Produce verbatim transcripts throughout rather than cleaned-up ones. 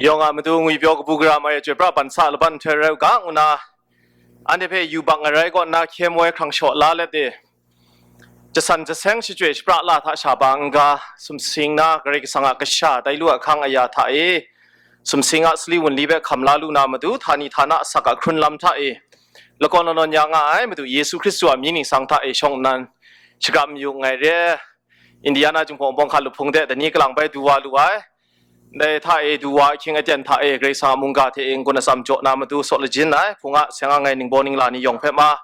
Yawng a matu ngwi pyaw kabu gara mai ai chyoi pra ban sa laban nhtoi rai u ga, ngu na anhte hpe yubak ngarai kaw nna hkye moi hkrang shaw la let e, jasan jaseng shachyoi shapra la hta sha ba n-ga, sumsing na Karai Kasang a kasha tai lu a hkang aya hta e, sumsing a sali wunli hpe hkam la lu na matu, htani htana asak a hkrun lam hta e, lakawn lanawn ya nga ai Madu Yesu Hkristu a mying ningsang hta e shawng nnan, shagap mayu nngai re. Indiana Jinghpaw Bawng hka lup hpung de dai ni kalang bai du wa lu ai. Dai hta e du wa ahkying aten hta e Karai Kasang a mungga hte e n-gun atsam jaw na matu saw lajin ai, hpung a seng ang ai ningbaw ningla ni yawng hpe ma,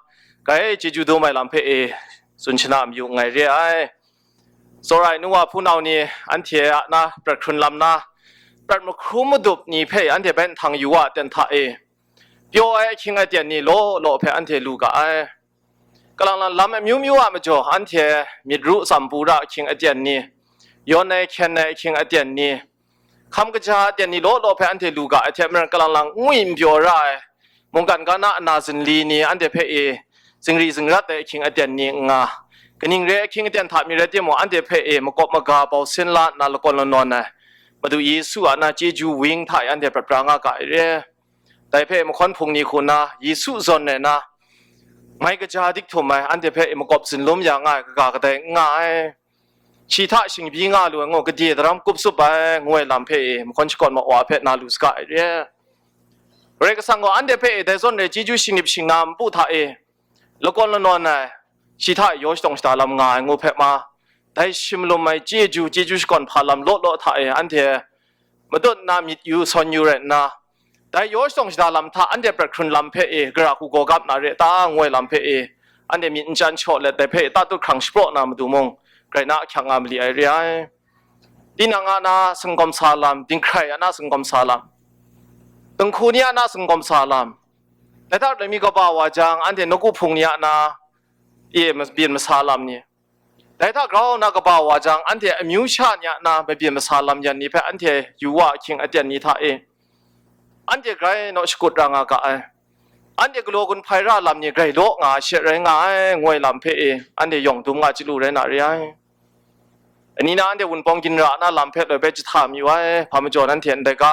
grai chyeju dum ai lam hpe e tsun shana mayu nngai re ai. Tsawra ai nu wa hpunau ni, anhte a na prat hkrun lam na, prat mahkrum madup ni hpe anhte bai nhtang yu wa aten hta e, pyaw ai ahkying aten ni law law hpe anhte lu ga ai. Kalang lang lam amyu myu a majaw anhte myit ru tsam pu ra ahkying aten ni, yawn ai hkyen ai ahkying aten ni, hkam kaja aten ni law law hpe anhte lu ga ai hte maren, kalang lang n ngwi n pyaw ra ai mungkan ga na ana zinli ni anhte hpe e zingri zingrat ai ahkying aten ni n nga, kaning re ahkying aten hta mi rai timung, anhte hpe e makawp maga bau sin la nna lakawn lanawn ai Madu Yesu a na chyeju wing hta e anhte prat pra nga ga ai re. Dai hpe mahkawn hpung ni hku na, Yesu zawn rai na, mai kaja dik htum ai, anhte hpe makawp zinlum ya nga ai kaga kadai n nga ai. Shi hta shingbyi nga lu ai, ngu gade daram kup tsup ai, ngu ai lam hpe e mahkawn shakawn ma wa hpe na lu saga ai re. Karai Kasang gaw anhte hpe e dai zawn rai chyeju shingnip shingna npu hta e lakawn lanawn ai, shi hta yaw shadawng shada lam nga ai ngu hpe ma, dai shim lum ai chyeju, chyeju shakawn hpa lam law law hta e anhte matut nna myit yu sawn yu rai nna, dai yaw shadawng shada lam hta anhte prat hkrun lam hpe e gara hku gaw gap na re ta, ngu ai lam hpe e anhte myit n chyan shaw let, dai hpe tatut hkrang shapraw na matu mung, grai na ahkyak nga mali ai re ai. Tinang a na singkawm sa lam, dinghkrai a na singkawm sa lam, dinghku ni a na singkawm sa lam, dai hta lami kaba wa jang, anhte nawku hpung ni a na e mabyin masa lam ni, dai hta grau na kaba wa jang, anhte amyu sha ni a na mabyin masa lam yan ni hpe anhte yu wa ahkying aten ni hta e, anhte grai naw shakut ra nga ga ai. Anhte galaw gun hpai ra lam ni grai law nga ai she rai nga ai, ngu ai lam hpe e anhte yawng dum nga chyalu rai na re ai. Ani na anhte wunpawng ginra na lam hpe loi bai jahta mayu ai, hpa majaw nanhte ndai ga,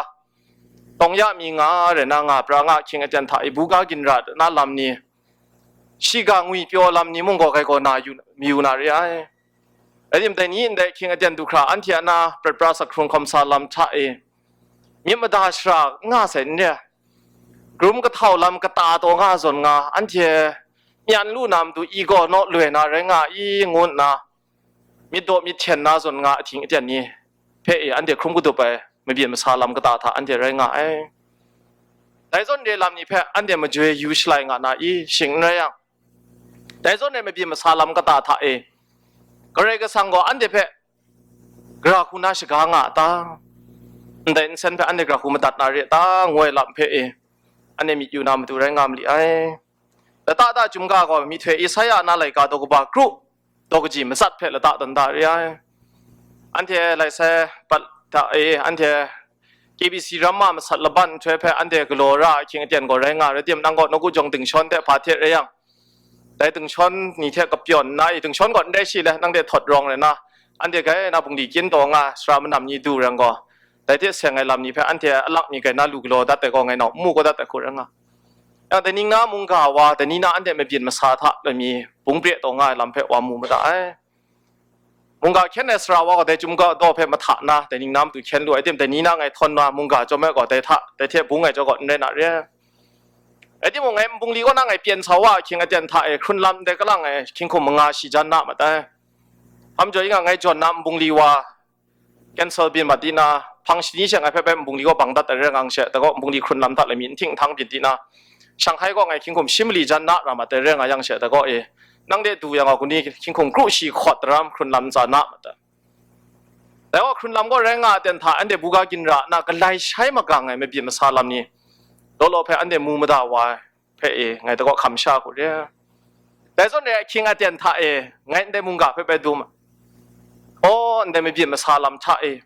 tawng ya mi nga rai na nga pra nga ahkying aten hta e buga ginra na lam ni, shiga ngwi pyaw lam ni mung gaw grai gaw na yu, mayu na re ai. Rai timung, dai ni ndai ahkying aten du hkra anhte a na prat pra sak hkrung hkawm sa lam hta e, myit mada shara n nga sai n re ai, karum kahtau lam kata taw nga zawn nga, anhte myan lu na matu i gaw naw loi na rai nga i, ngu nna myit daw myit hten na zawn nga ahkying aten ni hpe e anhte hkrum kadup ai mabyin masa lam kata hta anhte rai nga ai. Dai zawn re lam ni hpe anhte majoi yu shalai nga na i, shing n rai yang, dai zawn re mabyin masa lam kata hta e Karai Kasang gaw anhte hpe gara hku na shaga nga a ta? Ndai nsen hpe anhte gara hku madat na re a ta? Ngu ai lam hpe e anhte myit yu na matu rai nga mali ai. Lata da Chyum ga gaw myihtoi Isaya na laika daw kaba kru, daw kaji matsat hpe lata dan da re ai. Anhte lai sai pat hta e, anhte K B C ramma masat laban nhtoi hpe anhte galaw ra ahkying aten gaw rai nga, rai timung, nang gaw nawku jawng dingshawn hte hpa hte rai yang, dai dingshawn ni hte kapyawn nna, i dingshawn gaw n rai shi le, nang de thawt rawng rai na, anhte grai na bungli kyin taw nga, sara manam ni du rai gaw, dai hte seng ai lam ni hpe anhte alak mi grai na lu galaw dat ai gaw, ngai nau n mu kau dat ai hku rai nga. Yang dai ning na mungga wa, dai ni na anhte mabyin masa hta lami bung pre taw nga ai lam hpe wa mu mada ai. Mungga hkyen ai sara wa gaw dai Chyum ga daw hpe mahta na, dai ning na matu hkyen lu ai tim, dai ni na ngai htawn na mungga chyawm ai gaw dai hta, dai hte bung ai chyawm gaw n rai na re. Rai timung, ngai nbungli kaw na ngai pyen sa wa ahkying aten hta e hkrun lam ndai kalang ai hkying hkum manga shi jan na mat ai. Hpa majaw, ing a ngai jawn na nbungli wa, cancel byin mat di na, hpang shani she ngai hpe bai nbungli kaw bang dat ai rai nga yang she, dai gaw nbungli hkrun lam hta lami n hting n htang byin di na, Shanghai kaw ngai hkying hkum shi mali jan na ra mat ai rai nga yang she, dai gaw e, nang de du yang gaw, kuni hkying hkum kru shi hkawt daram hkrun lam ntsa na mat ai. Dai gaw hkrun lam gaw rai nga ai ten hta, anhte buga ginra na galai shai magang ai mabyin masa lam ni, law law hpe anhte mu mada wa ai hpe e, ngai dai gaw hkam sha hku re. Dai zawn re ai ahkying aten hta e, ngai ndai mungga hpe bai dum ai. Aw, ndai mabyin masa lam hta e,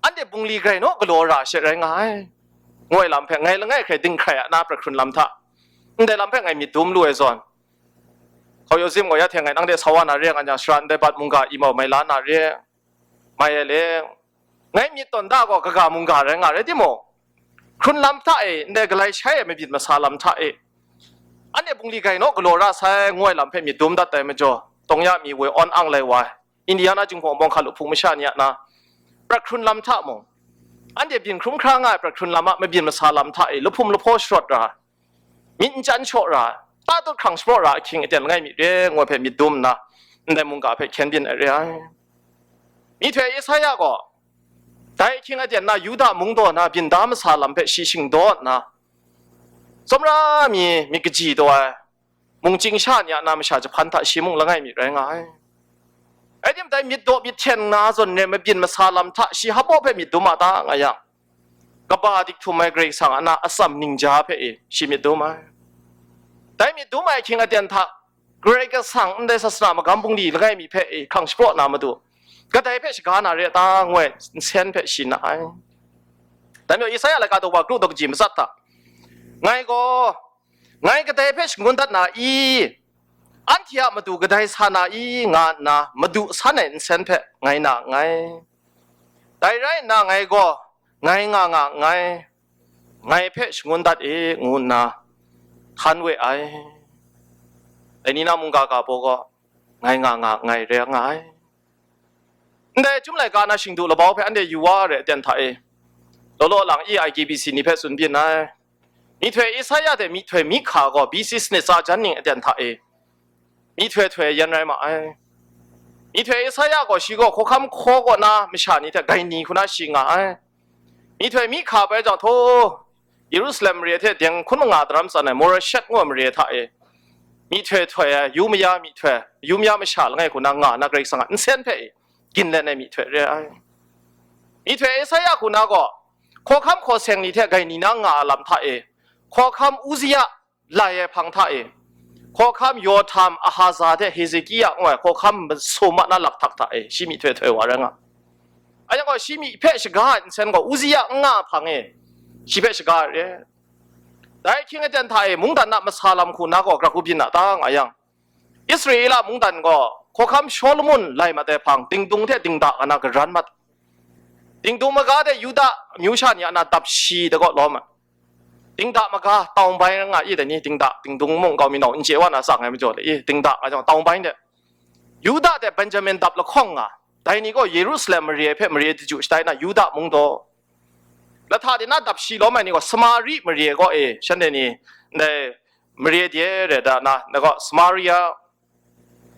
anhte bungli grai naw galaw ra she rai nga ai, ngu ai lam hpe ngai langai hkrai dinghkrai a na prat hkrun lam hta, ndai lam hpe ngai myit dum lu ai zawn, hkau yawzim gaw ya hte ngai nang de sa wa na re nga yang, shara ndai bat mungga i mau mai la na re, mai ai le, ngai myit tawn da gaw kaga mungga rai nga rai timung, Hkrun lam hta e, ndai galai shai ai mabyin masa lam hta e, anhte bungli gai naw galaw ra sai, ngu ai lam hpe myit dum dat ai majaw, Tawngya mi woi awn ang lai wa ai, Indiana jinghpaw bawng hka luhpung masha ni a na, prat hkrun lam hta mung, anhte byin hkrum hkra nga ai prat hkrun lam a mabyin masa lam hta e, lahpum lahpaw sharawt ra, myit n chyan shaw ra, ta tut hkrang shapraw ra ahkying aten langai mi re, ngu ai hpe myit dum nna, ndai mungga hpe hkyen byin ai re ai. Myihtoi Esaia gaw, dai ahkying aten na Yuda mung daw na byin da masa lam hpe shi shingdaw nna, tsawmra mi myit kaji taw ai, mungchying sha ni a na masha jahpan hta shi mung langai mi rai nga ai. Rai timung, dai myit daw myit hten na zawn re mabyin masa lam hta shi hpaw hpe myit dum a ta nga yang, kaba dik htum ai Karai Kasang a na atsam ningja hpe e shi myit dum ai. Dai myit dum ai ahkying aten hta, Karai Kasang ndai sasana magam bungli langai mi hpe e hkrang shapraw na matu, kadai hpe shaga na re a ta, ngu ai nsen hpe shi na ai. Dai majaw, Esaia laika daw wa kru daw kaji matsat hta, ngai gaw, ngai kadai hpe shangun dat na i? Anhte a matu kadai sa na i? Nga nna madu san ai nsen hpe ngai na nngai. Dai rai nna, ngai gaw, ngai nga nga nngai, ngai hpe shangun dat e, ngu nna hkan we ai. Dai ni na mungga ga baw gaw, ngai nga nga nngai re nga ai. Ndai Chyum laika na shingdu labau hpe anhte yu wa re aten hta e, law law lang i I G B C ni hpe tsun byin ai. Myihtoi Esaia hte myihtoi Mihka gaw B C sanit tsa jan ning aten hta e, myihtoi htoi yan rai ma ai. Myihtoi Esaia gaw shi gaw hkawhkam hkaw kaw na masha ni hte gai ni hku na shi nga ai. Myihtoi Mihka bai jang, htaw, Yerusalem mare hte deng hkun manga daram tsan ai Moreshet ngu ai mare hta e, myihtoi htoi ai, yu maya myihtoi, yu maya masha langai hku na nga na Karai Kasang a nsen hpe e, ginlen ai myihtoi re ai. Myihtoi Esaia hku na gaw, hkawhkam hkaw seng ni hte gai ni na nga a lam hta e, hkawhkam Uzia lai ai hpang hta e, hkawhkam Yohtam, Ahaza hte Hezekia ngu ai hkawhkam masum a na lakhtak hta e, shi myihtoi htoi wa rai nga. Anhte gaw shi myi hpe shaga ai nsen gaw Uzia n nga ai hpang e, shi hpe shaga ai re. Dai ahkying aten hta e mungdan a masa lam hku na gaw gara hku byin a ta nga yang, Israela mungdan gaw hkawhkam Shawlumon lai mat ai hpang, dingdung hte dingda a na garan mat, dingdung maga de Yuda amyu sha ni a na dap shi de kaw lawm ai. Dingda maga tau bai nga i dai ni, dingda, dingdung mung kau mi nau n chye wa na tsang ai majaw le i, dingda nga jang tau bai de, Yuda de Benjamin dap lahkawng nga, dai ni gaw Yerusalem mare hpe mare daju shatai na Yuda mung daw, lahta de na dap shi lawm ai ni gaw Samari mare gaw e, shanhte ni ndai mare de re da na, na gaw Samaria,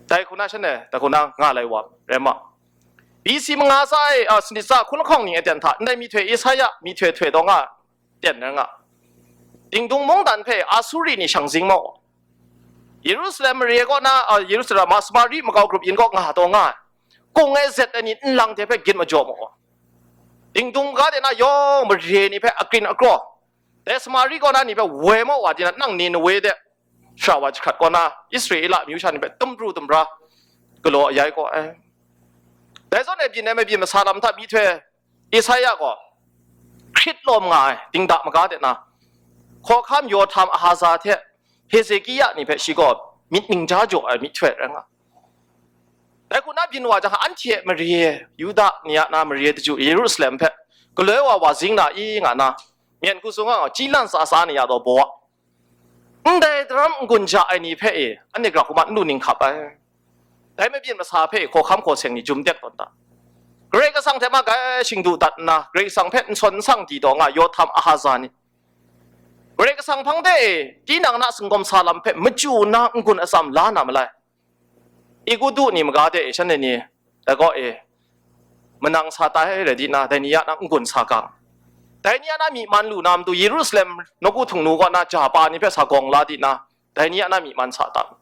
dai hku na shanhte, dai hku na nga lai wa, rai ma. B C manga tsa e, a, sanit tsa hkun lahkawng ning aten hta, ndai myihtoi Esaia, myihtoi htoi taw nga ten rai nga. Dingdung mungdan hpe Asuri ni shang zing maw? Yerusalem mare kaw na, a, Yerusalem a Samari makau grup yin kaw nga taw nga ai, kung e zet ai ni nlang hte hpe gyin majaw maw? Dingdung ga de na yawng mare ni hpe akrin akraw, dai Samari kaw na ni hpe woi maw wa di na, nang Ninewe de shara wa jahkrat kaw na, Israela amyu sha ni hpe tumru tumra galaw ayai kaw ai. Dai zawn e byin ai mabyin masa lam hta myihtoi Esaia gaw hkrit lawm nga ai dingda maga de na, hkawhkam Yohtam, Ahaza hte Hezekia ni hpe shi gaw myit ningja jaw ai myihtoi rai nga. Dai hku na byin wa jang, anhte mare, Yuda ni a na mare daju Yerusalem hpe galoi wa wa zing na i nga na, myen hku sung a, chyi lan sa sa ni ya taw baw a, ndai daram n-gun ja ai ni hpe e, anhte gara hku ma n lu ning hkap ai. Dai mabyin masa hpe e hkawhkam hkaw seng ni jum tek tawn ta. Karai Kasang hte ma gai shingdu dat nna, Karai Kasang hpe n sawn n sang di taw nga Yohtam, Ahaza ni, Karai Kasang hpang de e tinang na singkawm sa lam hpe machyu nna n-gun atsam la na malai. Egutu ni maga de e shanhte ni, dai gaw e, manang sa tai rai di na, dai ni ya na n-gun sa gang. Dai ni ya na myi man lu na matu, Yerusalem nawku htung nu kaw na ja pa ni hpe sa gawng la di na, dai ni ya na myi man sa ta.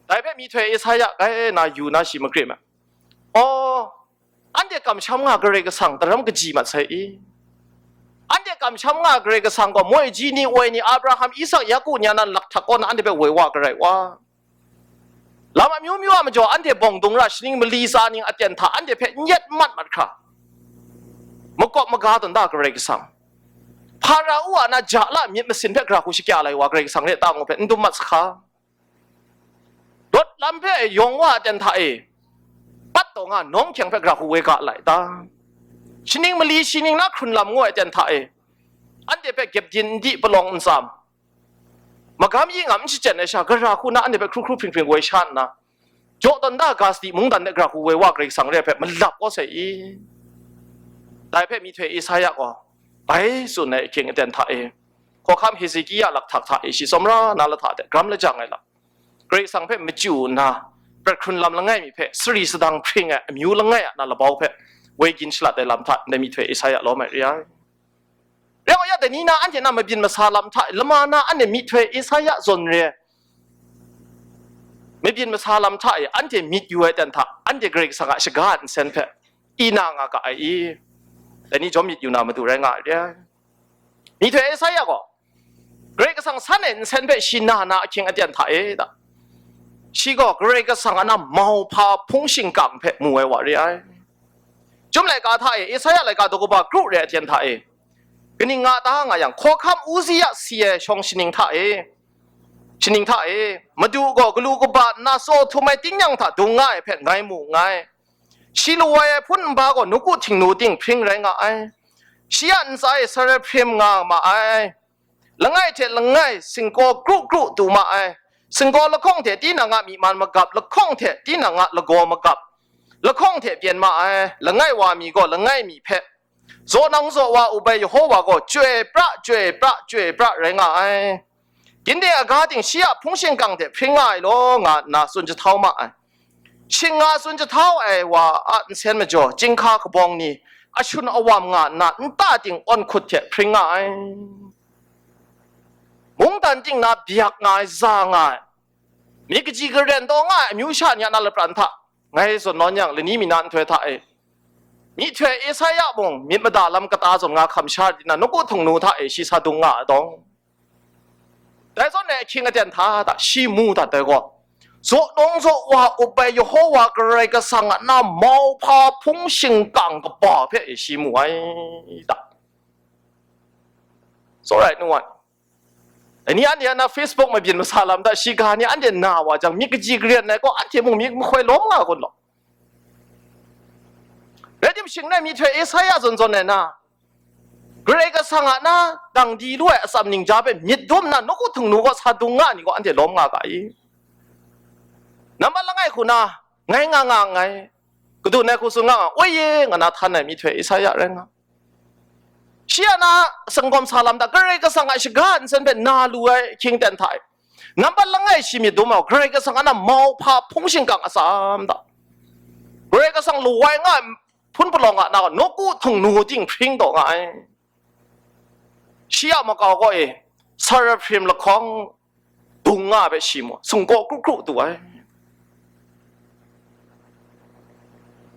Dai hpe myihtoi Esaia gai na yu na shi makrim ai. Aw, anhte kamsham nga Karai Kasang daram kaji mat sai i? Anhte kamsham nga Karai Kasang gaw moi ji ni, woi ni, Abraham, Isak, Yaku ni a nan lakhtak kaw na anhte hpe woi wa garai wa? Lam amyu myu a majaw anhte bawng dung ra, shaning mali tsa ning aten hta anhte hpe n yet n mat mat hkra, makawp maga tawn da Karai Kasang. Hpara a na ja la myit masin hpe gara hku shakya lai wa Karai Kasang re ta ngu hpe n dum mat sa hka. Rawt lam hpe yawng wa aten hta e, pat taw nga nawng hkyeng hpe gara hku woi ga lai ta? Shaning mali shi ning na hkrun lam ngu ai aten hta e, Anhte hpe gyep din n di palawng n tsam, magam yi ngam n shachyen ai sha, gara hku na anhte hpe hkru hkru hpring hpring woi sha nna, jaw tawn da ga sadi mungdan de gara hku woi wa Karai Kasang re ai hpe malap kau sai i? Dai hpe myihtoi Esaia gaw bai tsun ai ahkying aten hta e, hkawhkam Hezekia lakhtak hta e shi tsawmra na lahta de gram lajang ai lam, Karai Kasang hpe machyu nna, prat hkrun lam langai mi hpe sari sadang hpring ai amyu langai a na labau hpe woi gin shalat ai lam hta ndai myihtoi Esaia lawm ai re ai. Rai wa ya, dai ni na anhte na mabyin masa lam hta e, lama na anhte myihtoi Esaia zawn re ai mabyin masa lam hta e anhte myit yu ai ten hta, anhte Karai Kasang a shaga nsen hpe i na nga ga ai i? Dai ni jawm myit yu na matu rai nga ai re ai. Myihtoi Esaia gaw Karai Kasang san ai nsen hpe shi na na ahkying aten hta e ta? Shi gaw Karai Kasang a na mauhpa hpung shingkang hpe mu ai wa re ai. Chyum laika hta e, Esaia laika daw kaba kru re ai aten hta e, kaning nga ta nga yang, hkawhkam Uzia si ai shawng shaning hta e, shaning hta e, Madu gaw galu kaba nna tsaw htum ai tingnyang hta dung nga ai hpe ngai mu nngai. Shi lawai ai hpun nba gaw nawku htingnu ting hpring rai nga ai. Shi a ntsa e sara hprim nga ma ai. Langai hte langai singkaw kru kru tu ma ai. Singkaw lahkawng hte tinang a myi man magap, lahkawng hte tinang a lagaw magap, lahkawng hte pyen ma ai. Langai wa mi gaw langai mi hpe, zaw nang zaw wa up ai Yehova gaw chyoi pra, chyoi pra, chyoi pra rai nga ai. Ginde aga ting shi a hpung shingkang hte hpring nga ai law, nga nna tsun jahtau ma ai. Shing nga tsun jahtau ai wa a nsen majaw, chyinghka kabawng ni ashun awam nga nna nta ting awn hkut hte hpring nga ai. Mungdan ting na byak nga ai, za nga ai, myit kaji karen taw nga ai amyu sha ni a na lapran hta, ngai zawn nawn yang, lani mi na nhtoi hta e, myihtoi Esaia mung myit mada lam kata zawn nga hkam sha rit nna, nawku htingnu hta e shi sa dung nga ai dawng. Dai zawn e ahkying aten hta ta shi mu dat ai gaw, zaw nang zaw wa up ai Yehova Karai Kasang a na mauhpa hpung shingkang kaba hpe shi mu ai ta? It's alright, no one. Dai ni anhte a na Facebook mabyin masa lam hta shiga ni anhte na wa jang, myit kaji karen ai gaw, anhte mung myit mahkoi lawm nga kun law. Rai tim, shing rai myihtoi Esaia zawn zawn ai na, Karai Kasang a na dang di lu ai atsam ningja hpe myit dum nna, nawku htingnu gaw sa dung nga ni gaw anhte lawm nga ga i? Nambat langai hku na, ngai nga nga nngai, kadun ai hku tsun nga nga, oi ye, nga na htan ai myihtoi Esaia rai nga. Shi a na sanggawm sa lam hta, Karai Kasang a shaga nsen hpe na lu ai ahkying ten hta e, nambat langai shi myit dum ai, Karai Kasang a na mauhpa hpung shingkang atsam hta, Karai Kasang lawai nga ai hpun palawng a na gaw, nawku htingnu ting hpring taw nga ai. Shi a makau kaw e sara hprim lahkawng dung nga ai hpe shi mu, singkaw kru kru tu ai.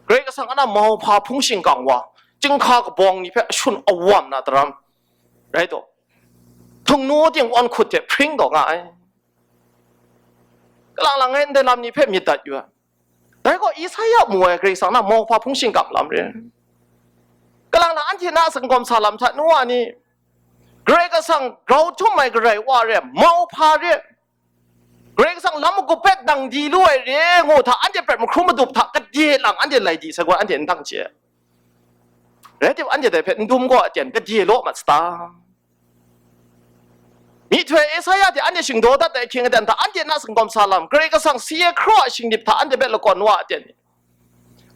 Karai Kasang a na mauhpa hpung shingkang wa, chyinghka kabawng ni hpe ashun awam na daram rai taw, htingnu ting awn hkut hte hpring taw nga ai. Kalang lang ngai ndai lam ni hpe myit dat yu ai. Dai gaw Esaia mu ai Karai Kasang na mauhpa hpung shingkang lam re. Kalang lang anhte na sanggawm sa lam hta nu wa ni, Karai Kasang grau htum ai Karai wa re, mauhpa re, Karai Kasang lam magup hpe dang di lu ai re ngu hta, anhte prat mahkrum madup hta kade lang anhte lai di sai gaw, anhte n dang chye. Rai tim, anhte dai hpe n dum gaw aten kade law mat sata? Myihtoi Esaia hte anhte shingdaw dat ai ahkying aten hta, anhte na sanggawm sa lam, Karai Kasang si ai hkraw a shingnip hta anhte hpe lakawn wa aten ni?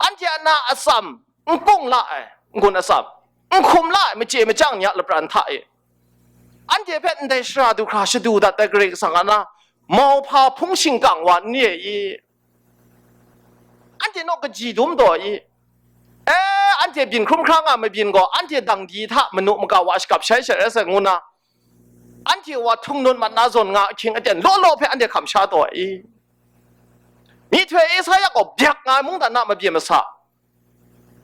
Anhte a na atsam, n kung la ai n-gun atsam, n hkum la ai machye machyang ni a lapran hta e, anhte hpe ndai sara du hkra shadu dat ai Karai Kasang a na mauhpa hpung shingkang wa n re i? Anhte naw kaji dum taw i? E, anhte byin hkrum hkra nga mabyin gaw, anhte dang di hta manu maka wa shakap shai shai rai sai ngu na, anhte wa htung nut mat na zawn nga ahkying aten law law hpe anhte hkam sha taw ai i? Myihtoi Esaia gaw byak nga ai mungdan a mabyin masa,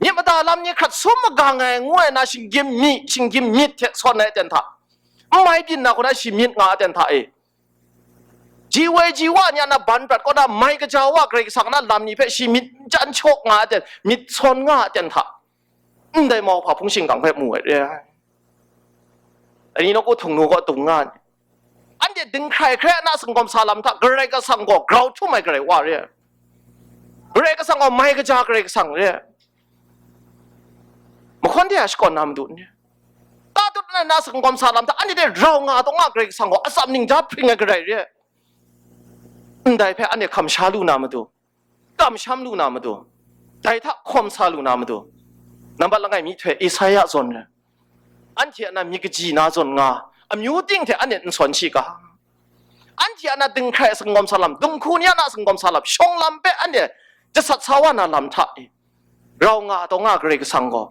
myit mada lam ni hkrat sum magang ai ngu ai na, shinggyim myi, shinggyim myit hte sawn ai aten hta, n mai byin na hku na shi myit nga aten hta e, ji woi ji wa ni a na ban prat kaw na mai kaja wa Karai Kasang na lam ni hpe shi myit n chyan shaw nga aten, myit sawn nga aten hta, ndai mauhpa hpung shingkang hpe mu ai re ai. Dai ni nawku htingnu gaw dung nga ni? Anhte dinghkrai hkrai na sanggawm sa lam hta, Karai Kasang gaw grau htum ai Karai wa re ai. Karai Kasang gaw mai kaja Karai Kasang re ai. Mahkawn de a shakawn na madu n re. Tatut na sangawm sa lam hta, anhte rau nga taw nga Karai Kasang gaw atsam ning ja hpring ai garai re. Ndai hpe anhte hkam sha lu na matu, kamsham lu na matu, dai hta hkawm sa lu na matu, nambat langai myihtoi Esaia zawn re. Anhte a na myit kaji na zawn nga, amyu ting hte anhte n sawn shi ga. Anhte a na dinghkrai sangawm sa lam, dinghku ni a na sangawm sa lam, shawng lam hpe anhte jasat sa wa na lam hta e, rau nga taw nga Karai Kasang gaw,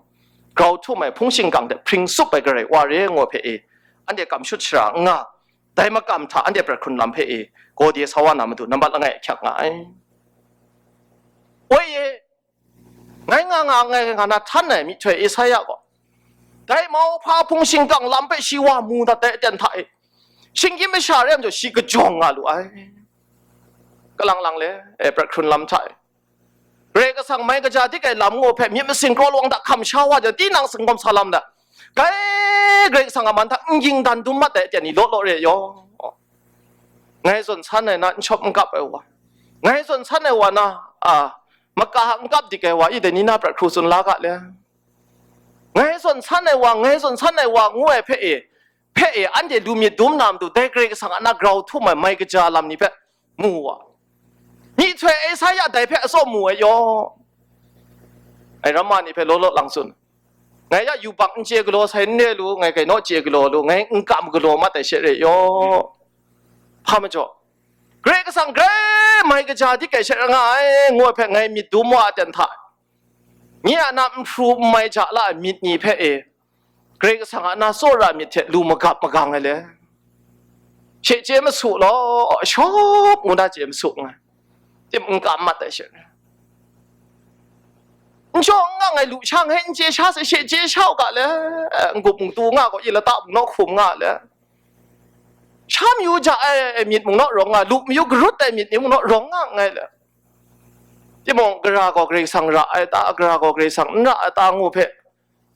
grau htum ai hpung shingkang hte hpring tsup ai Karai wa re ngu hpe e, anhte kam shut shara n nga, dai makam hta anhte prat hkrun lam hpe e, gawde sa wa na matu, nambat langai ahkyak nga ai. Woi e, ngai nga nga, ngai nga na htan ai myihtoi Esaia gaw, dai mauhpa hpung shingkang lam hpe shi wa mu dat ai aten hta e, shinggyim masha re ai majaw shi kajawng nga lu ai. Kalang lang le, e, prat hkrun lam hta e, Karai Kasang mai kaja dik ai lam ngu hpe myit masin kraw lawang hta hkam sha wa jang, tinang sangawm sa lam da, kai Karai Kasang a man hta n ging dan dum mat ai aten ni law law re yaw. Ngai zawn san ai na n shawp n kap ai wa, ngai zawn san ai wa na, a, maka n kap dik ai wa, i dai ni na prat hkru tsun la ga le. Ngai zawn san ai wa, ngai zawn san ai wa ngu ai hpe e, hpe e, anhte lu myit dum na matu, dai Karai Kasang a na grau htum ai mai kaja lam ni hpe mu wa. Myihtoi Esaia dai hpe atsawm mu ai yaw. Ai ramma ni hpe law law lang tsun. Ngai ya yubak n chye galaw sai n re lu, ngai gainaw chye galaw lu, ngai n kam galaw mat ai she re yaw. Hpa majaw, Karai Kasang grai mai kaja dik ai she ra nga ai, ngu ai hpe ngai myit dum wa aten hta, nye a na n hpru n mai ja la ai myit ni hpe e, Karai Kasang a na tsawra myit hte lu magap magang ai le, she chye masu law, shawp ngu na chye masu nngai. Tim n kam mat ai she. N jaw n nga ngai lu sha ngai n chye sha se, she chye sha u ga le, n gup n tu nga gaw, i lata mung naw hkum nga le, sha mayu ja ai myit mung naw rawng nga, lu mayu garut ai myit ni mung naw rawng nga nngai le. Timung, gara gaw Karai Kasang ra ai ta, gara gaw Karai Kasang n ra ai ta ngu hpe,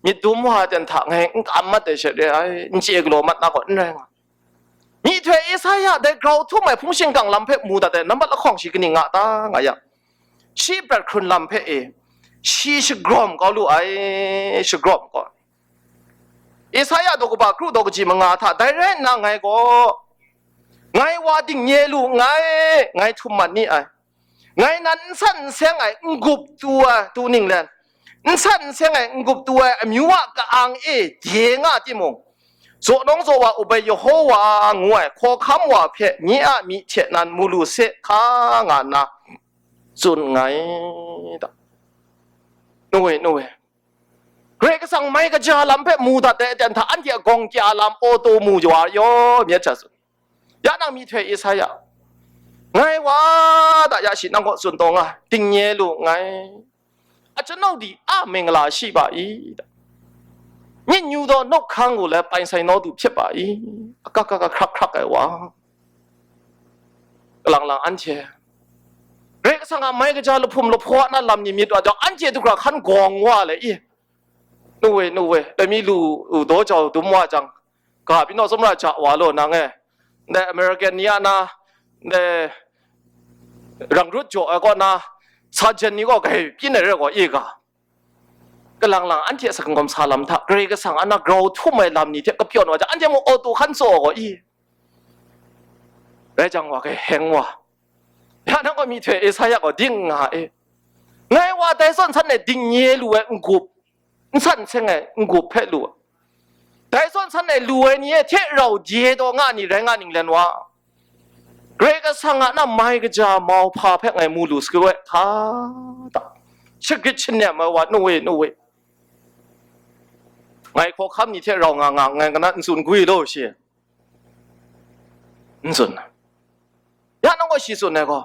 myit dum wa ten hta ngai n kam mat ai she re ai, n chye galaw mat na gaw n rai nga. Myihtoi Esaia dai grau htum ai hpung shingkang lam hpe mu dat ai, nambat lahkawng shi kaning nga ta nga yang, shi prat hkrun lam hpe e, shi shagrawm kau lu ai, shagrawm kau. Esaia daw kaba kru daw kaji manga hta, dai rai nna ngai gaw, ngai wa dingnye lu nngai, ngai htum mat ni ai. Ngai nan n san n seng ai n gup tu ai tu ninglen, n san n seng ai n gup tu ai amyu a ka-ang e de nga timung, zaw nawng zaw wa up ai Yawhowa ngu ai hkawhkam wa hpe nye a myi hte nan mu lu se hka nga nna tsun nngai ta. Nu e, nu e, Karai Kasang mai kaja lam hpe mu dat ai aten hta anhte a gawng kya lam auto mu wa yaw myit hta tsun. Ya nang myihtoi Esaia, ngai wa da ya shi nang kaw tsun taw nga, dingnye lu nngai. Achyanau di a mingla shi ba i? Myit nyu daw nawk hkang u le pain sai naw du hpyit ba i? Akak kak hkrak hkrak ai wa. Kalang lang anhte, Karai Kasang a mai kaja lahpum lahpaw a na lam ni myit wa jang, anhte du hkra hkan gawng wa le i? Nu we, nu we, dai mi lu u daw jau dum wa jang, ga pyi naw tsawmra ja wa law nang e, ndai American ni a na, ndai rang rut jaw ai kaw na, sergeant ni gaw grai pyin ai rai gaw i ga. Kalang lang anhte a sakangawm sa lam hta, Karai Kasang a na grau htum ai lam ni hte kapyawn wa jang, anhte mung auto hkan tsaw gaw i? Rai jang wa, kai heng wa. Ya nang gaw myihtoi Esaia gaw ding nga e. Ngai wa dai zawn san e dingnye lu ai n-gup, n san seng ai n-gup hpe lu ai. Dai zawn san e lu ai ni e hte rau je taw nga ni rai nga ninglen wa. Karai Kasang a na mai kaja mauhpa hpe ngai mu lu sagu ai hka ta? Shagrit shanem ai wa, nu we, nu we. Ngai hkawhkam ni hte rau nga nga, ngai kana n tsun gwi law shi. N tsun. Ya nang gaw shi tsun ai gaw,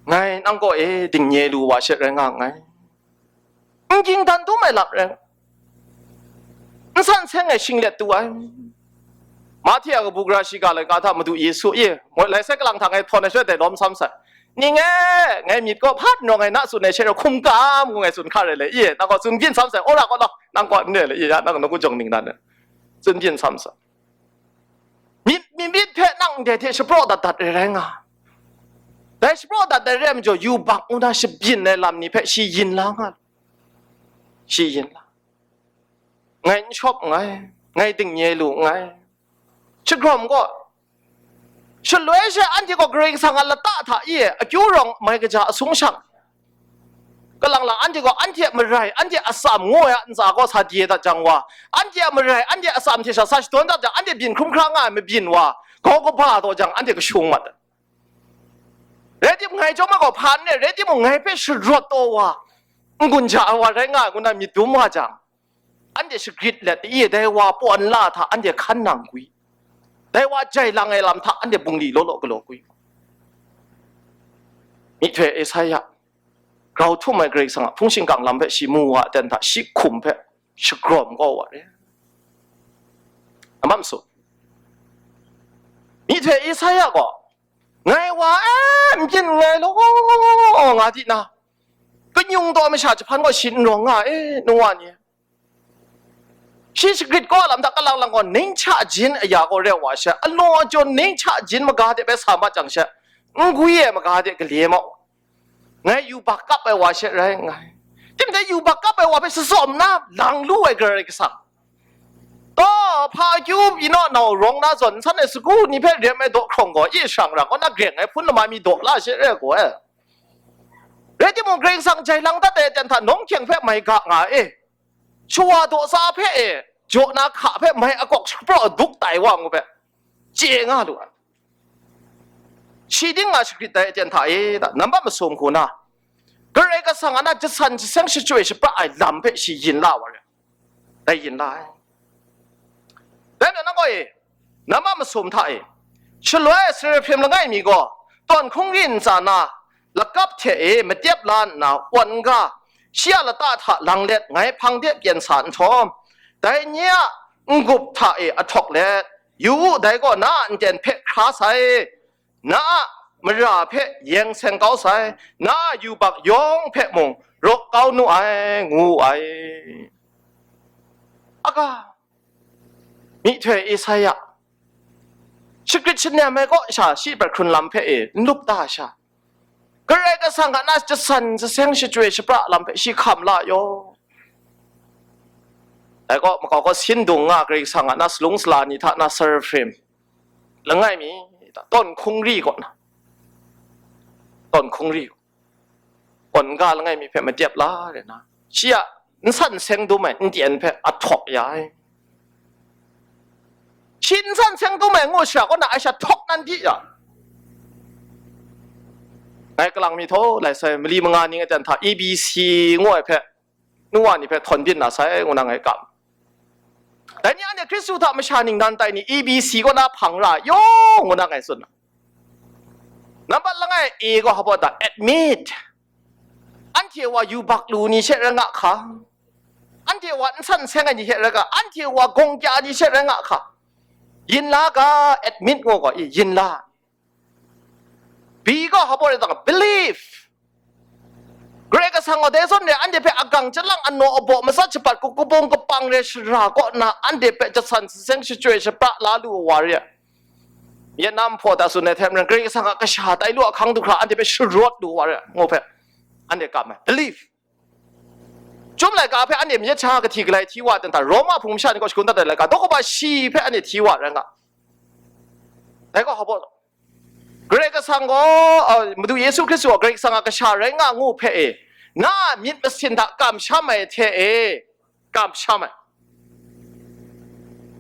ngai nang kaw e dingnye lu wa she rai nga nngai. N ging dan dum ai lap rai, n san seng ai shinglet tu ai. Mahte a kabu gara shiga laika hta Madu Yesu e, moi lai sai kalang hta ngai htawn ai shaloi dai lawm sam sai. Ning e, ngai myit kaw hpat n rawng ai na tsun ai she rau hkungkam ngu ngai tsun hka rai le, e, nang gaw tsun byin sam sai, ora kaw law, nang kaw n re le, e, ya nang nawku jawng ningnan e tsun byin sam sai. Myit, myit myit hpe nang ndai hte shapraw dat dat ai rai nga. Dai shapraw dat ai rai majaw, yubak ngu na shabyin ai lam ni hpe shi yin la nga. Shi yin la. Ngai n shawp nngai. ngai dingnye lu nngai. Shagrawm gaw, shaloi she anhte gaw Karai Kasang a lata hta e akyu rawng mai kaja asung shang, kalang lang anhte gaw anhte a marai, anhte a atsam ngu ai a ntsa gaw sa de dat jang wa, anhte a marai, anhte a atsam hte sha sa shadawn dat jang, anhte byin hkrum hkra nga ai mabyin wa, grau kaba taw jang anhte kashung mat ai. Rai timung, ngai chyawm ai gaw hpa n re, rai timung, ngai hpe sharawt taw wa, n-gun ja ai wa rai nga ai ngu na myit dum wa jang, anhte shagrit let, i, dai wa paw nla hta anhte hkan nang gwi, dai wa jai lang ai lam hta anhte bungli law law galaw gwi. Myihtoi Esaia, grau htum ai Karai Kasang a hpung shingkang lam hpe shi mu wa aten hta shi hkum hpe shagrawm kau wa re. Nambat masu, myihtoi Esaia gaw, ngai wa e, n byin nngai law, nga di na, kanyung taw masha jahpan gaw shi n rawng nga e, nu wa ni. Shi shagrit kau a lam hta kalang lang gaw, ning hta jin aya gaw rai wa she, alaw ajaw ning hta jin maga de bai sa mat jang she, n gwi ai maga de gale ma wa, ngai yubak kap ai wa she rai nngai. Tim dai yubak kap ai wa hpe shatsawm na lang lu ai Karai Kasang, taw, hpa akyu pyi naw nau rawng na zawn, nsan ai sagu ni hpe rem ai daw hkrawng gaw, e shang ra, kaw na greng ai hpun lama mi daw la she rai gaw e. Rai timung, Karai Kasang jai lang dat ai aten hta nawng hkyeng hpe mai ga nga e, shawa daw tsa hpe e, jaw na hka hpe mai akawk shapraw duk tai wa ngu hpe chye nga lu ai. Shi ding nga shagrit dai aten hta e, da, nambat masum hku na, Karai Kasang a na jasan jaseng shachyoi shapra ai lam hpe shi yin la wa re. Dai yin la ai. Dai majaw nang gaw e, nambat masum hta e, shaloi Seraphim langai mi gaw tawn hkungri ntsa na lakap hte e matep la nna, wan n ga, shi a lata hta lang let ngai hpang de pyen sa nhtawm, dai nye a n-gup hta e ahtawk let, yu u, dai gaw na a n-ten hpe hkra sai, na a mara hpe yeng seng kau sai, na a yubak yawng hpe mung raw kau nu ai, ngu ai. Aga, myihtoi Esaia, shagrit shanem ai kaw sha, shi hpe hkrun lam hpe e n lup ta sha, Karai Kasang a na jasan jaseng shachyoi shapra lam hpe shi hkam la yaw. Dai gaw, makau gaw sin dung nga Karai Kasang a na salung sala ni hta na Seraphim langai mi, tawn hkungri kaw na, tawn hkungri, kawn ga langai mi hpe matep la re na, shi a nsan seng dum ai n-ten hpe ahtawk ya ai. Shi nsan seng dum ai ngu shara kaw na, ai sha htawk nan di ya. Ngai kalang mi htaw lai sai, mali manga ning aten hta A B C ngu ai hpe, nu wa ni hpe htawn byin na sai, ngu na ngai kam. Dai ni anhte Hkristu hta masha ningnan tai ni A B C kaw na hpang ra yawng ngu na ngai tsun na. Nambat langai A gaw hpa da, admit. Anhte wa yubak lu ni she rai nga hka. Anhte wa nsan seng ai ni she rai ga, anhte wa gawng kya ni she rai nga hka. Yin la ga, admit ngu gaw, i, yin la. B gaw hpa rai tang, believe. Karai Kasang gaw dai zawn re, anhte hpe agang chyalang, anaw abaw, matsat shapat, ku-, kabung kapang re shara kaw na, anhte hpe jasan saseng shachyoi shapra la lu wa re. Yet na nhpaw ta tsun ai hte maren, Karai Kasang a kasha tai lu a hkang du hkra, anhte hpe sharawt lu wa re, ngu hpe, anhte kam ai. Believe. Chyum laika hpe anhte myit sha kahti galai hti wa dan hta, Roma hpung masha ni kaw shakun dat ai laika, daw kaba shi hpe anhte hti wa rai nga. Dai gaw hpa, Karai Kasang gaw, uh, Madu Yesu Hkristu gaw Karai Kasang a kasha rai nga ngu hpe e, na a myit masin hta kamsham ai hte e, kamsham ai.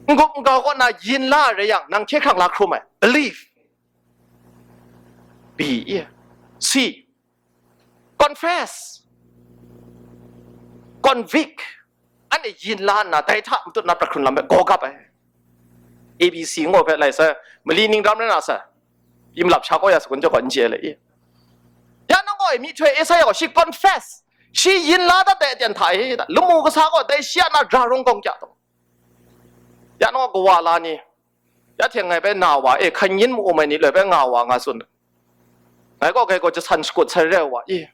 N-gup n-gau kaw na yin la ai rai yang, nang hkye hkrang la hkrum ai. Believe. B, e. C. Confess. Convict. Anhte yin la nna, dai hta matut na pra hkrun lam hpe gaw gap ai. A B C ngu hpe lai sai, mali ning ram rai na sai. Pyi malap sha kau ya sa kun jaw gaw n chye ai le i. Ya nang gaw, myihtoi Esaia gaw, shi confess, shi yin la dat ai aten hta e, lamu kasa gaw dai shi a na ra rawng gawng kya taw. Ya nang gaw, kawa la ni, ya hte ngai bai na wa e, hkai yin ma-um ai ni loi bai nga wa nga tsun. Ngai gaw, ngai gaw jasan shakut sai re ai wa i.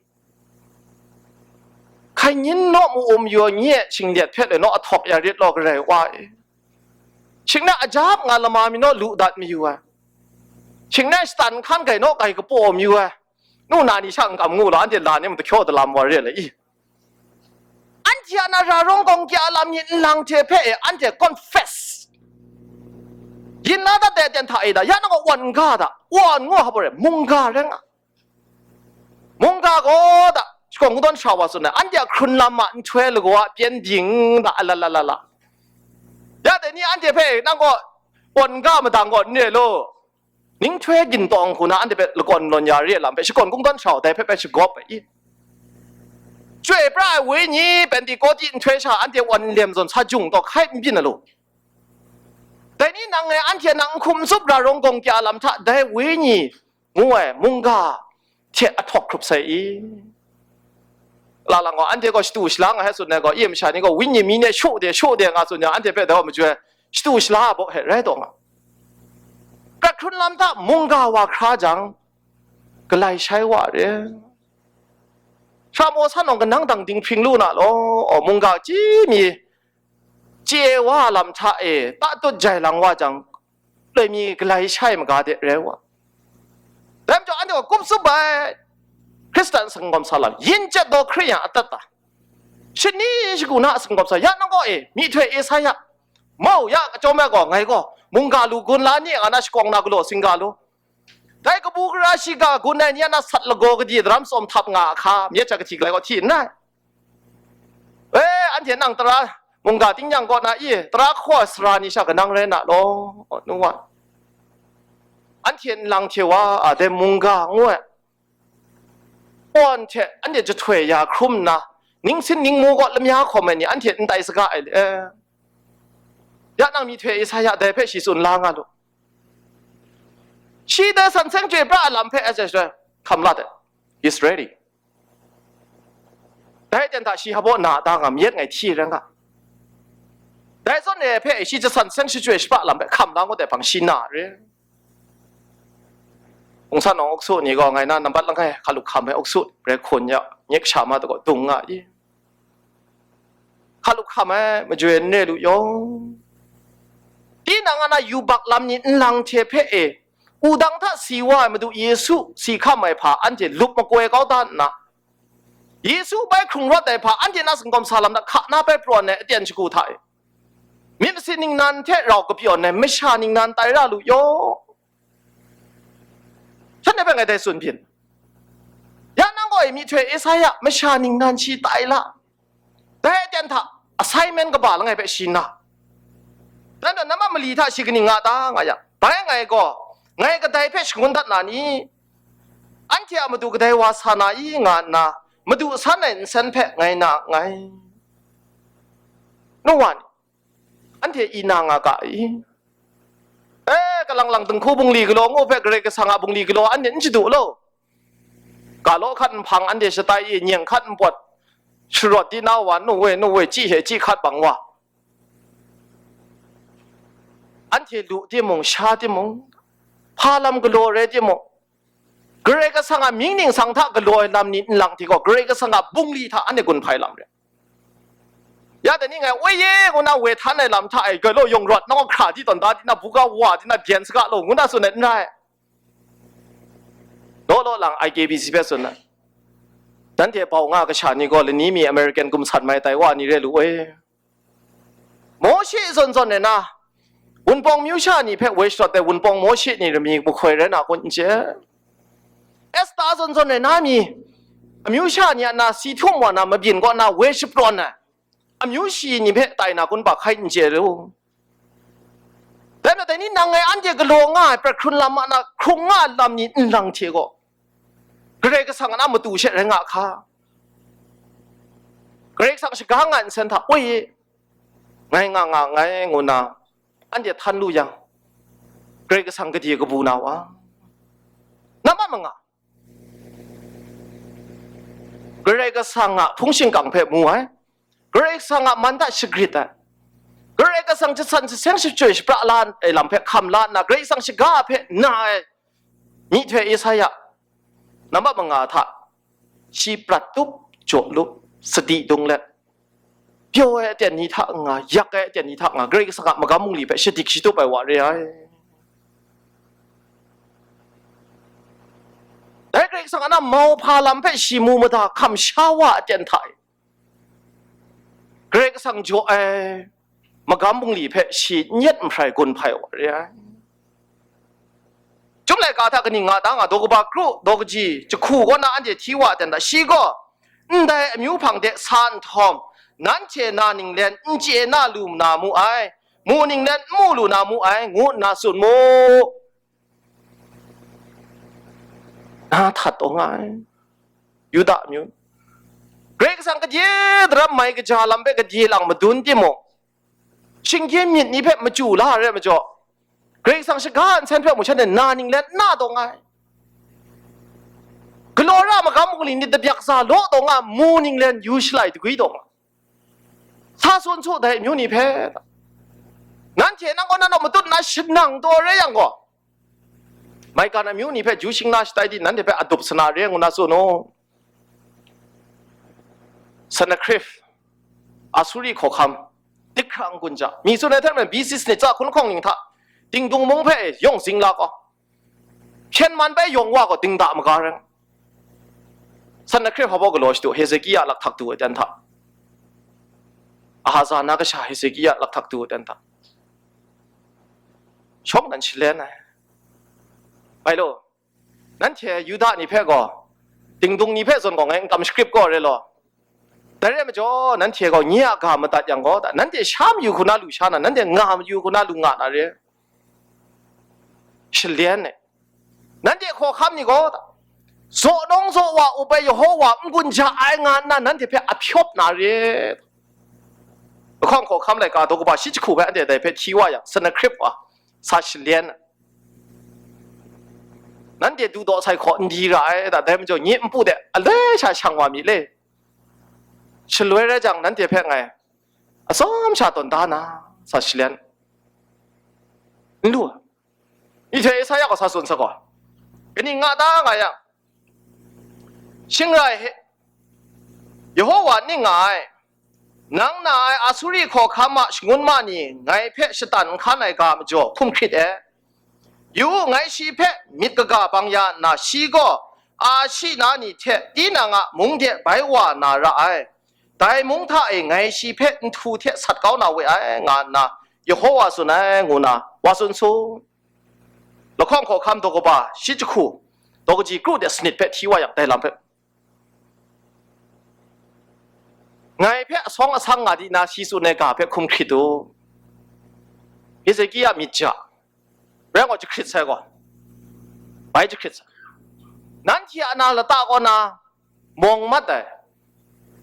Hkai yin naw ma-um yu ai ni e, shinglet hpe le naw ahtawk ya rit law, Karai wa e. Shing na ajap nga lama mi naw lu dat mayu ai. Shing na shatan hkan gai naw gai kapaw mayu ai. Nu na ni sha n kam ngu la, anhte la ni mung dahkyaw dalam wa re le i. Anhte a na ra rawng gawng kya lam ni nlang hte hpe e, anhte confess Yin la dat de aten hta e da, ya nang gaw wan ga da, wan ngu hpa re, mungga rai nga. Mungga gaw da, shakawn kungdawn sha wa tsun ai, anhte a hkrun lam a nhtoi lagaw a pyen ding da, a la la la la. Ya dai ni anhte hpe nang gaw wan ga madang gaw n re law, nhtoi gin tawng hku na anhte hpe lakawn lawn ya re ai lam hpe shakawn kungdawn sha wa dai hpe bai shagawp ai i? Chyoi pra ai Wenyi Pentekote nhtoi sha anhte wan n lem zawn sa jung taw hkai n byin ai law. Dai ni nang e anhte nang n hkum n tsup ra rawng gawng kya lam hta dai Wenyi ngu ai mungga hte ahtawk hkrup sai i? La lang gaw, anhte gaw shatu shala nga hpe tsun ai gaw, i masha ni gaw wenyi mi ne shaw de, shaw de nga tsun yang, anhte hpe dai wa majoi ai shatu shala a baw hte rai taw nga. Prat hkrun lam hta mungga wa hkra jang, galai shai wa re. Sha maw san awng kanang dang dinghpring lu na law, aw, mungga chyi mi chye wa lam hta e tatut jai lang wa jang, loi mi galai shai maga de rai wa. Dai majaw anhte gaw kup tsup ai, Hkristan sangawm sa lam, yin chyet daw hkri yang atat ta, shani shagu na sangawm sa, ya nang gaw e, myihtoi Esaia, mau ya, kachyawm ai gaw, ngai gaw, mungga lu gun la ni, nga na shakawng na galaw singga lu, dai kabu gara shiga gun ai ni a na sat lagaw kadi daram tsawm htap nga a hka, myit hta kahti galai gaw hti n rai. E, anhte nang tara mungga tingnyang kaw na i, tara hkawa sara ni sha kanang rai na law, nu wa. Anhte nlang hte wa a dai mungga ngu ai, awn hte anhte jahtoi ya hkrum nna, ningsin ningmu kaw lamya hkawm ai ni anhte n tai saga ai le. Ya nang myihtoi Esaia dai hpe shi tsun la nga lu. Shi dai san seng chyoi pra ai lam hpe, as I said, hkam la de. He's ready. Dai aten hta shi hpa na da nga myit ngai hti rai nga. Dai zawn e hpe shi jasan seng shachyoi shapra lam hpe hkam la ngut ai hpang shi na re. Hpung san awng uksu ni gaw ngai na nambat langai hkalup hkam ai uksu rai hkun ya, nyek sha ma da gaw dung nga i? Hkalup hkam ai majoi n re lu yaw. Tinang a na yubak lam ni nlang hte hpe e, wudang hta si wa ai Madu Yesu si hkam ai hpa anhte lup makoi kau da nna, Yesu bai hkrung rawt ai hpa anhte na singkawm sa lam na hka na bai prawn ai aten shagu hta e, myit masin ningnan hte rau kapyawn ai masha ningnan tai ra lu yaw. Shanhte hpe ngai dai tsun byin. Ya nang gaw e myihtoi Esaia masha ningnan shi tai la, dai aten hta assignment kaba langai hpe shi na, dan dan nambat mali hta shi kaning nga ta nga yang, bai ngai gaw, ngai kadai hpe shangun dat na ni? Anhte a matu kadai wa sa na i? Nga nna madu san ai nsen hpe ngai na nngai. Nu wa ni, anhte i na nga ga i? E, kalang lang dinghku bungli galaw ngu hpe Karai Kasang a bungli galaw anhte n shadu law. Ga law hkat nhpang anhte shatai i, nyeng hkat npawt sharawt di na wa, nu we, nu we, chyi hte chyi hkat bang wa. Anhte lu timung, sha timung, hpa lam galaw rai timung, Karai Kasang a mying ningsang hta galaw ai lam ni nlang hte gaw, Karai Kasang a bungli hta anhte gun hpai lam re. Ya dai ni ngai, woi ye, ngu na woi htan ai lam hta e, galaw yawng rawt, nang hkra di tawn da di na, buga wa di na, byen saga law, ngu na tsun ai n rai. Law law lang I K B C hpe tsun ai. Nanhte bau nga kasha ni gaw lani mi American gumsat mai tai wa ni re lu e. Mawshe zawn zawn e na, Wunpawng amyu sha ni hpe woi sharawt ai Wunpawng Mawshe ni rami mahkoi rai na kun n chye? Esta zawn zawn e na mi, amyu sha ni a na si htum wa na mabyin kaw na woi shaprawn ai amyu shi ni hpe tai na kun ba hkai n chye lu? Dai majaw dai ni nang ngai anhte galaw nga ai prat hkrun lam a na hkrung nga ai lam ni nlang hte gaw, Karai Kasang a na matu she rai nga hka? Karai Kasang shaga nga ai nsen hta, oi, ngai nga nga nngai, ngu nna anhte htan lu yang, Karai Kasang gade kabu na wa? Nambat manga, Karai Kasang a hpung shingkang hpe mu ai, Karai Kasang a man hta shagrit ai, Karai Kasang jasan jaseng shachyoi shapra la ai lam hpe hkam la nna, Karai Kasang shaga hpe na ai myihtoi Esaia nambat manga hta, shi prat tup, jaw lup, sadi dung let, pyaw ai aten ni hta n-nga, yak ai aten ni hta n-nga, Karai Kasang a magam bungli hpe shadik shatup ai wa re ai. Dai Karai Kasang a na mauhpa lam hpe shi mu mada hkam sha wa aten hta e, Karai Kasang jaw ai magam bungli hpe shi n yet n hprai gun hpai wa re ai. Chyum laika hta kaning nga ta nga, daw kaba kru, daw kaji jahku kaw na anhte hti wa ten ta, shi gaw, ndai amyu hpang de sa nhtawm, nanhte na ninglen n chye na lu na mu ai, mu ninglen n mu lu na mu ai, ngu nna tsun mu. Na htat taw nga ai, Yuda amyu. Karai Kasang kadye daram mai kaja lam hpe kadye lang madun timung, shinggyim myit ni hpe machyu la ai rai majaw, Karai Kasang shaga nsen hpe mung shanhte na ninglen n na taw nga ai. Galaw ra magam mung ni nit dabyak za law taw nga, mu ninglen yu shalai dagwi taw nga. Sa tsun su dai amyu ni hpe. Nanhte nang kaw na naw matut na shanang taw rai yang gaw, maigan amyu ni hpe ju shing na shatai di, nanhte hpe adup sana re ngu na tsun u. Sannakrib, Asuri hkawhkam, dikra n-gun ja. Mi tsun ai hte maren, B C sanit tsa hkun hkawng ning hta, Dingdung mung hpe yawng zing la gaw, hpyen man bai yawng wa gaw, dingda maga rai. Sannakrib hpa baw galaw shadu, Hezekia lakhtak du ai ten hta, Ahaza na kasha Hezekia lakhtak du ai ten hta, shawng nan shalen ai. Bai lo, nanhte Yuda ni hpe gaw, Dingdung ni hpe zawn gaw ngai n kam shakrip gaw re law, dai rai majaw, nanhte gaw nye a ga madat yang gaw, nanhte sha mayu hku na lu sha na, nanhte nga mayu hku na lu nga na re. Shalen ai. Nanhte hkawhkam ni gaw, zaw nawng zaw wa up ai Yehova n-gun ja ai nga nna, nanhte hpe a pyawp na re. Lahkawng hkawhkam laika daw kaba shi jahku hpe anhte dai hpe hti wa yang, Sannakrib wa sa shalen ai. Nanhte dudaw sai hkaw n di ra ai da, dai majaw nye npu de aloi sha shang wa mi le. Shaloi rai jang, nanhte hpe ngai atsawm sha tawn da na, sa shalen n lu ai. Myihtoi Esaia gaw sa tsun sa gaw, kaning nga ta nga yang, shing rai he, Yehova ning nga ai, nang na ai Asuri hkawhkam a shangun ma ni ngai hpe shatan n hkan ai ga majaw hkum hkrit e. Yu u, ngai shi hpe myit kaga bang ya nna, shi gaw a shi na ni hte tinang a mung de bai wa na ra ai. Dai mung hta e ngai shi hpe nhtu hte sat kau na we ai, nga nna Yehova tsun ai, ngu na wa tsun su. Lahkawng hkawhkam daw kaba shi jahku, daw kaji kru de sanit hpe hti wa yang, dai lam hpe, ngai hpe asawng asang nga di na shi tsun ai ga hpe hkum hkrit u. Hezekia myit ja, rai gaw jahkrit sai gaw, bai jahkrit sai. Nanhte a na lata kaw na mawng mat ai,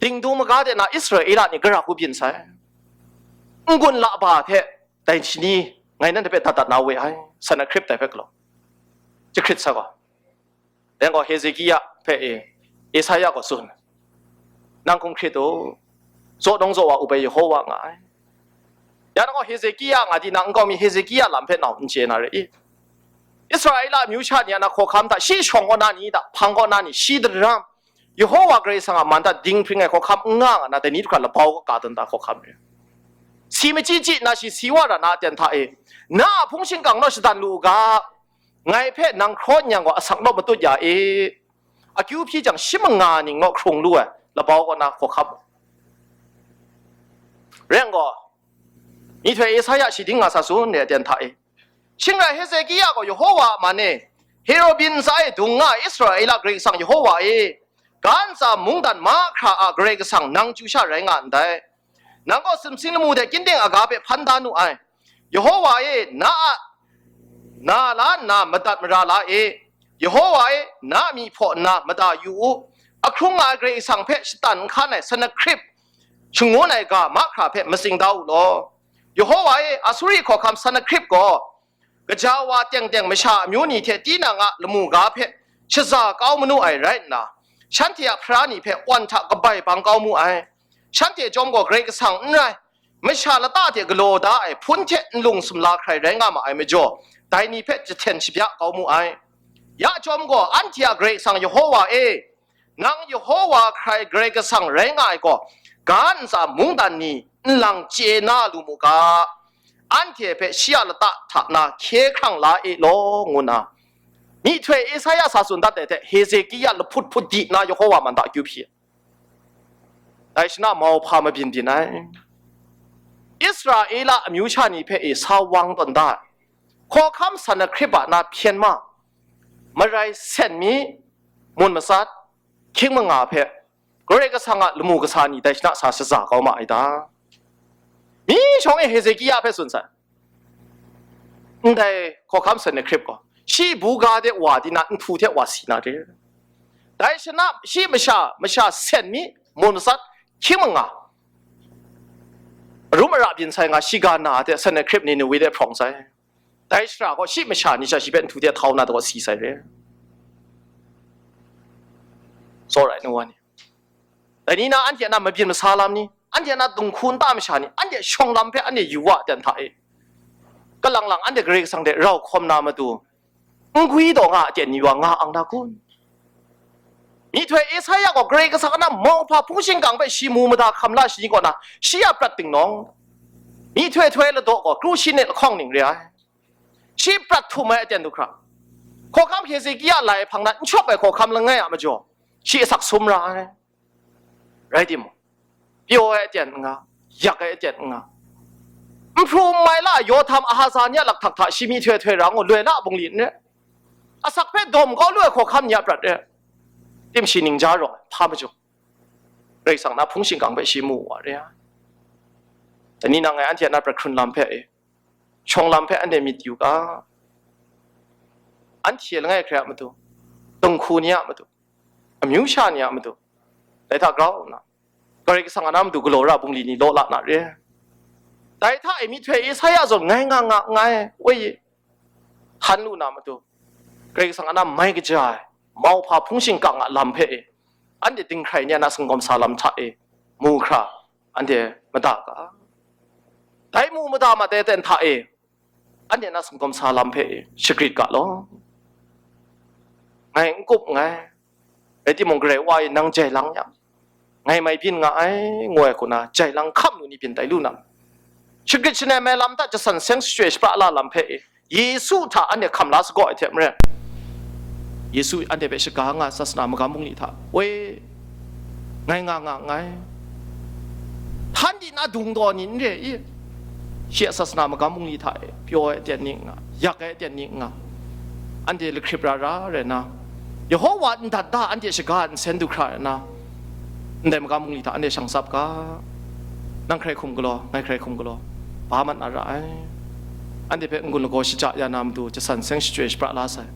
Dingdung maga de na Israela ni gara hku byin sai. N-gun laba hte dai shani ngai nanhte hpe dat dat na we ai, Sannakrib dai hpe galaw. Jahkrit sai gaw. Dai gaw Hezekia hpe e, Esaia gaw tsun, nang hkum hkrit u, zaw nawng zaw wa up ai Yehova nga ai. Ya nang gaw Hezekia nga di na, nkau mi Hezekia lam hpe nau n chye na re i? Israela amyu sha ni a na hkawhkam hta, shi shawng kaw na ni hta, hpang kaw na ni, shi daram, Yehova Karai Kasang a man hta dinghpring ai hkawhkam n nga nga na, dai ni hkra labau ka tawn da hkawhkam re. Si machyi chyi na shi si wa ra na aten hta e, na a hpung shingkang naw shadan lu u ga, ngai hpe nang hkraw n yang gaw, asak naw matut ya e, akyu hpyi jang shi manga ning naw hkrung lu ai labau kaw na hkawhkam u. Rai yang gaw, myihtoi Esaia shi ding nga sa tsun ai aten hta e, shing rai Hezekia gaw Yehova a man e, Herubin ntsa e dung nga ai Israela Karai Kasang Yehova e, ga ntsa mungdan mahkra a Karai Kasang nang chyu sha rai nga ndai. Nang gaw sumsing lamu de kyin ding aga hpe hpan da nu ai. Yehova e, na a na la nna madat mara la e. Yehova e, na a myi hpaw nna mada yu u. Ahkrung nga ai Karai Kasang hpe shatan n hkan ai Sannakrib shangun ai ga mahkra hpe matsing da u law. Yehova e, Asuri hkawhkam Sannakrib gaw gaja wa teng teng masha amyu ni hte tinang a lamu ga hpe shaza kau manu ai rai nna, shanhte a hpara ni hpe wan hta kabai bang kau mu ai. Shanhte chyawm gaw Karai Kasang n rai, masha lata hte galaw da ai hpun hte nlung sumla hkrai rai nga ma ai majaw, dai ni hpe jahten shabya kau mu ai. Ya chyawm gaw, anhte a Karai Kasang Yehova e, nang Yehova hkrai Karai Kasang rai nga ai gaw, ga ntsa mungdan ni nlang chye na lu mu ga, anhte hpe shi a lata hta na hkye hkrang la e law, ngu nna, myihtoi Esaia sa tsun dat ai hte Hezekia lahput hput di nna Yehova man hta akyu hpyi. Dai shana mauhpa mabyin byin ai. Israela amyu sha ni hpe e sa wang tawn da ai. Hkawhkam Sannakrib a na hpyen ma, Marai sen mi, mun matsat, hkying manga hpe Karai Kasang a lamu kasa ni dai shana sa shaza kau ma ai ta? Mi shawng e Hezekia hpe tsun sai. Ndai hkawhkam Sennakrib gaw, shi buga de wa di na, nhtu hte wa si na re. Dai shana shi masha, masha sen mi, mun matsat, hkying manga, arum ara byin sai nga shiga na hte Sennakrib Ninewe de hprawng sai. Dai shara gaw shi masha ni sha shi hpe nhtu de htau na gaw si sai re. Tsawra ai nu wa ni, dai ni na anhte na mabyin masa lam ni, anhte na dinghku nta masha ni, anhte shawng lam hpe anhte yu wa ten hta e. Kalang lang anhte Karai Kasang hte rau hkawm na matu, n gwi taw nga a ten ni wa nga ang na kun? Myihtoi Esaia gaw Karai Kasang a na mauhpa hpung shingkang hpe shi mu mada hkam la shi ni kaw na, shi a prat tingnawng, myihtoi htoi ladaw gaw kru shi ne lahkawng ning re ai. Shi prat htum ai aten du hkra, hkawhkam Hezekia lai hpang na n shawp ai hkawhkam langai a majaw, shi asak sum ra ai. Rai timung, pyaw ai aten n nga, yak ai aten n nga, nhpru n mai la, yaw htam Ahaza ni a lakhtak hta shi myihtoi htoi ra ngu, loi na a bungli n re, asak hpe dawm kau lu ai hkawhkam ni a prat re, tim shi ningja rawng ai hpa majaw, Karai Kasang na hpung shingkang hpe shi mu wa re ai. Dai ni na ngai anhte a na prat hkrun lam hpe e, shawng lam hpe anhte myit yu ga, anhte langai hkrai a matu, dinghku ni a matu, amyu sha ni a matu, dai hta grau nna, Karai Kasang a na matu galaw ra bungli ni law la na re. Dai hta e myihtoi Esaia zawn ngai nga nga nngai, woi, htan lu na matu, Karai Kasang a na mai kaja ai mauhpa hpung shingkang a lam hpe e, anhte dinghkrai ni a na singkawm sa lam hta e mu hkra, anhte mada ga. Dai mu mada mat ai aten hta e, anhte na singkawm sa lam hpe shagrit ga law. Ngai n kup nngai, rai timung, Karai Wa e nang jai lang yang, ngai mai byin nga ai, ngu ai hku na jai lang hkam lu ni byin tai lu na, shagrit shangai mai lam hta jasan seng shachyoi shapra la lam hpe Yesu hta anhte hkam la sagaw ai hte maren, Yesu anhte hpe shaga nga sasana magam bungli hta, woi, ngai nga nga nngai, htan di na dung daw ni n re i? Shi a sasana magam bungli hta e pyaw ai aten ni n nga, yak ai aten ni n nga, anhte lahkrip ra ra rai na, Yehowa ndat da anhte shaga nsen du hkra rai na, ndai magam bungli hta anhte shang tsap ga. Nang hkrai hkum galaw, ngai hkrai hkum galaw, ba mat na ra ai. Anhte hpe n-gun lagaw shaja ya na matu jasan seng shachyoi shapra la sai.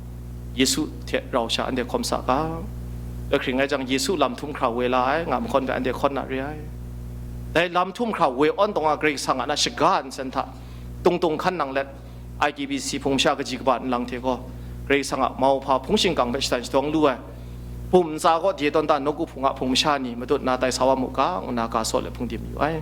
Yesu hte rau sha anhte hkawm sa ga. Ahkring ai jang, Yesu lam htum hkra woi la ai, nga mahkawn hpe anhte hkawn na re ai. Dai lam htum hkra woi awn tawn a Karai Kasang a na shaga nsen hta, tungtung hkan nang let, I G B C hpung masha kaji kaba nlang hte gaw, Karai Kasang a mauhpa hpung shingkang hpe shatan shadawng lu ai, bum ntsa gaw dye tawn ta nawku hpung a hpung masha ni matut na tai sa wa mu ga, ngu na ga saw let hpung dim yu ai.